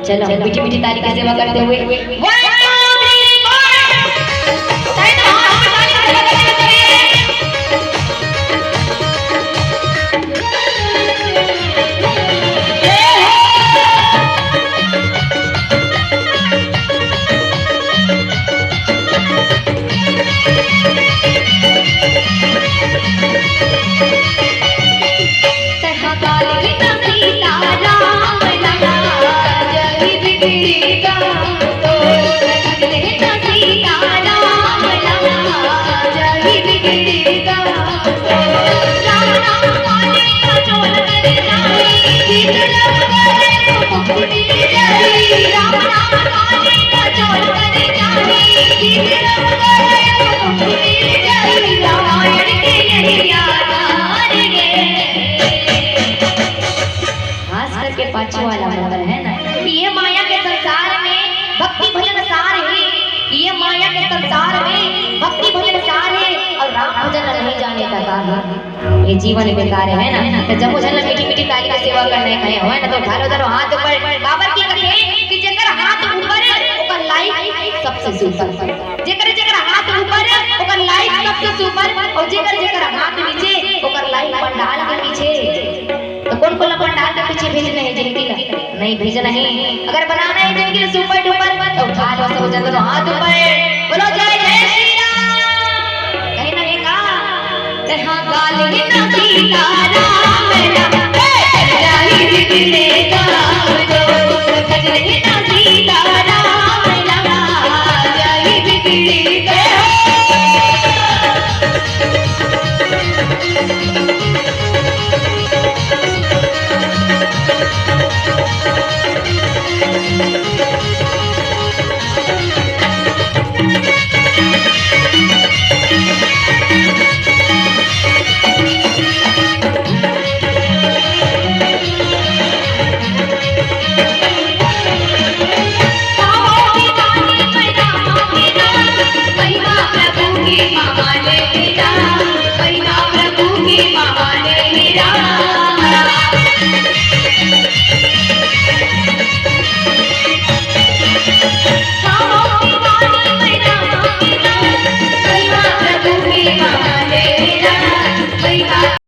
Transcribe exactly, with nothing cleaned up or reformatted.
चलो, मीठी मीठी ताली की सेवा करते हुए, one, two, three, four। ताली से हाथ उठा के सेवा करते हुए करिए। खास करके पाछू वाला नंबर है ना, कि ये माया के संसार में भक्ति भजन सार है, ये माया के संसार में भक्ति भजन सार है, और राम भजन नहीं जाने का कारण ये जीवन बेकार है ना। तो जब मुझे ना मीठी मीठी ताली की सेवा करने गए हो ना, तो उठा लो, धरो हाथ ऊपर। बाबर की कथे कि जेकर हाथ ऊपर है, ओकर लाइफ सबसे सुपर। जेकर जेकर हाथ ऊपर है, ओकर लाइफ सबसे सुपर, और जेकर जेकर हाथ नीचे, ओकर लाइफ पंडाल के पीछे। तो कौन कौन पंडाल के पीछे भेजना है जिंदगी ला? नहीं भेजना है। अगर बनाना है जिंदगी ला सुपर डुपर, तो उठा लो सब जन, तो हाथ ऊपर, बोलो जय जय श्री राम। कहीं ना है का? ते हाँ गाल ही ना सीता राम ना, हे, जानी बिगड़े